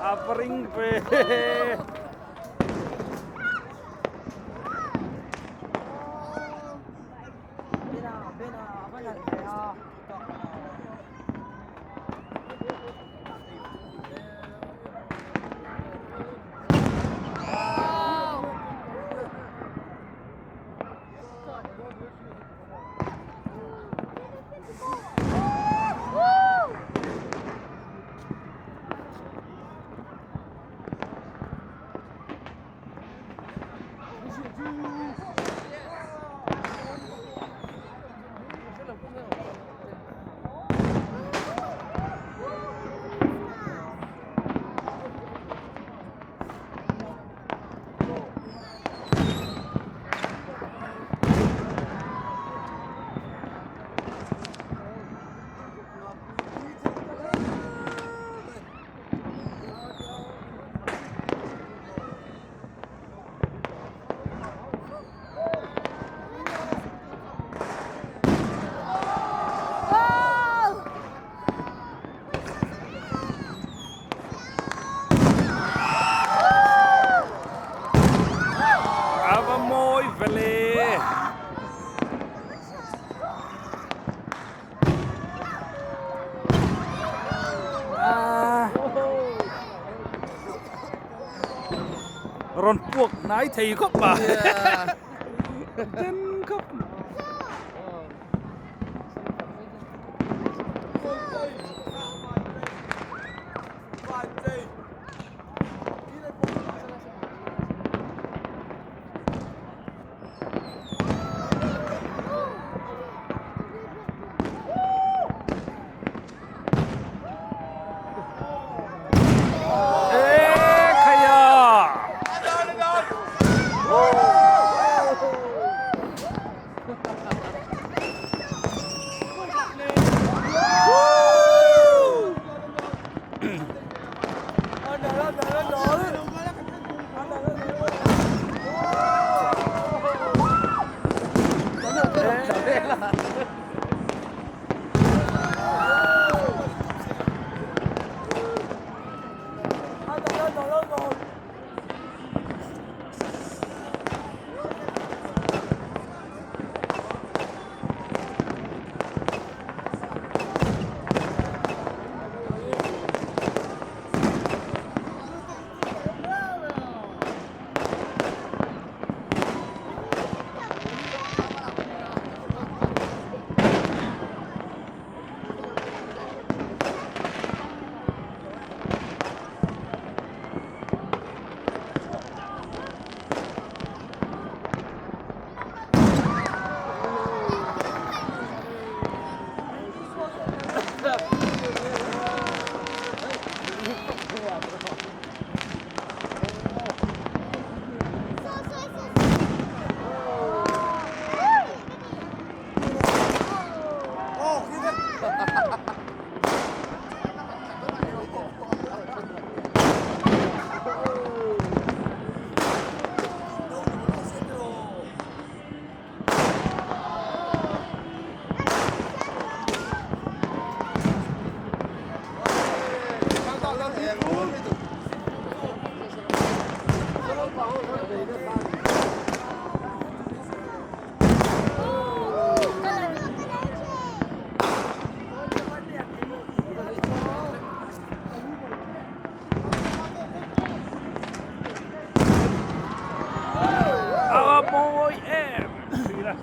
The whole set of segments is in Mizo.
A va ring ve. A va mawi vele. Rawn puak hnai thei khawp a. Den khawp. A mawi em thin a.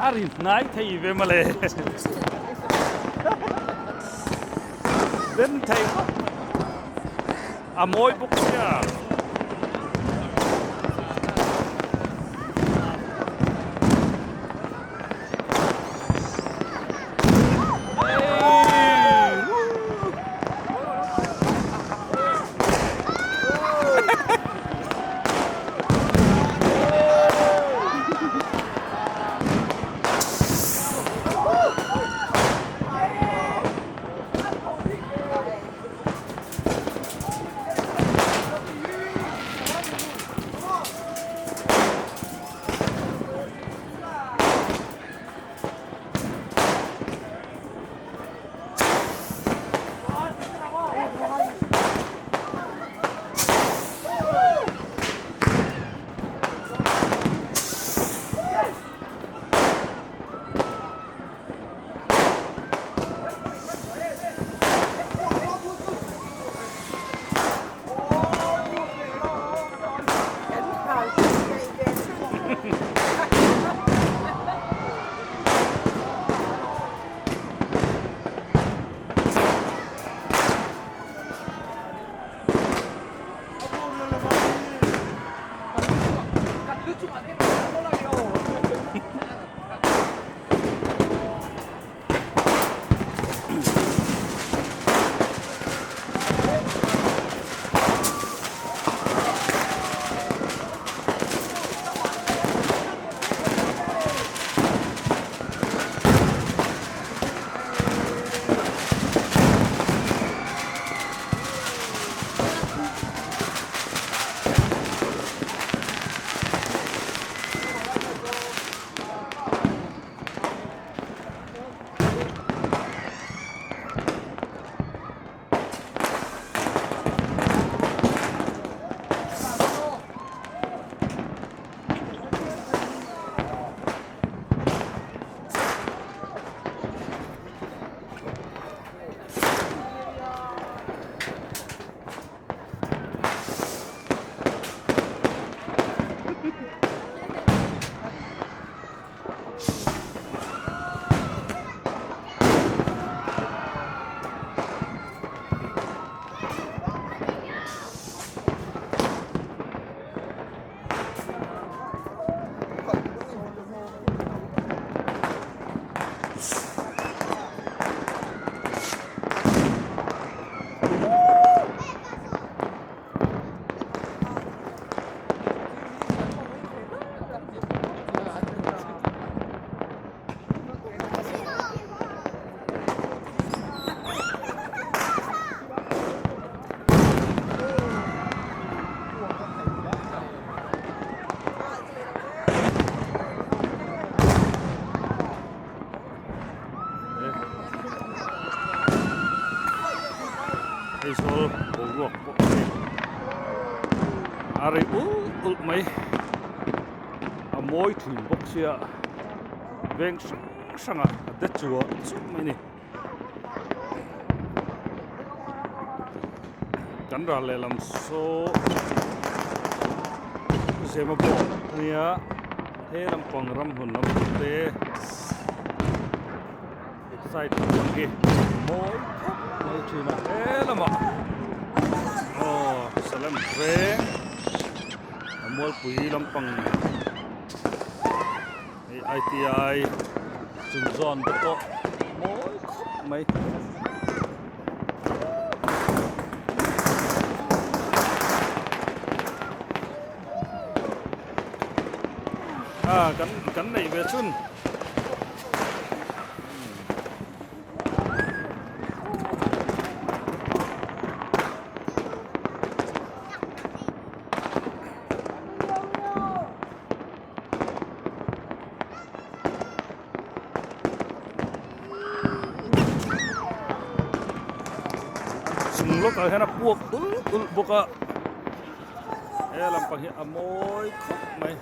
A rin hnai thei ve mawle. Den thei khawp mai. A mawi bawk sia. A rei ulh ulh mai. A mawi thin bawk sia veng hrang hrangah a de chuah chuah mai a ni. Kan ral lehlam saw zema pawh a nia he lampang ramhlun lampang te side lampang hi mawi khawp mai thin a he lamah aw salem veng a mualpui lampang Hei ITI chung zawn te pawh mawi khawp mai. Ah kan kan neih ve chun. Chung lawkah hian a puak ulh ulh bawk a he lampang hi a mawi khawp mai.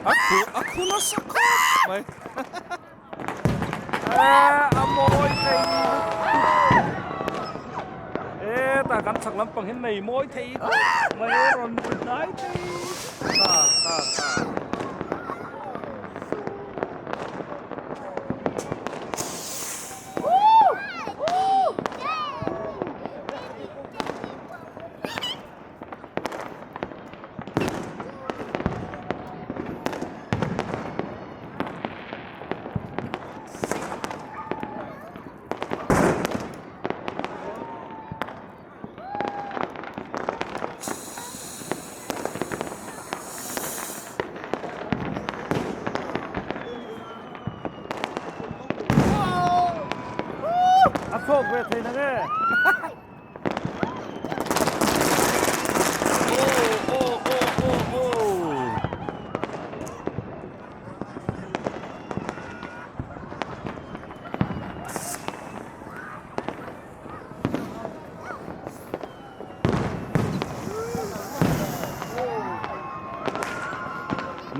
A khu a khu nasa khawp mai. A mawi thei e tah kan chhak lampang hi nei mawi thei khawp mai a rawn ri hnai thei ta ta ta. A chhawk ve thei na nge?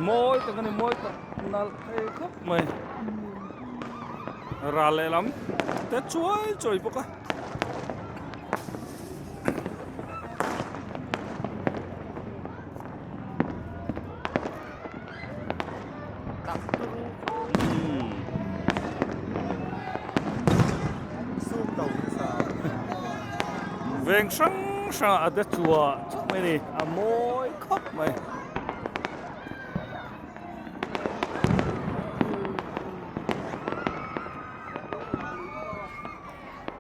Mawi tak a ni mawi tak nalh thei khawp mai ral lehlam te chuai chuai bawk a. Veng hrang hrangah a de chua chauh mai a ni a mawi khawp mai.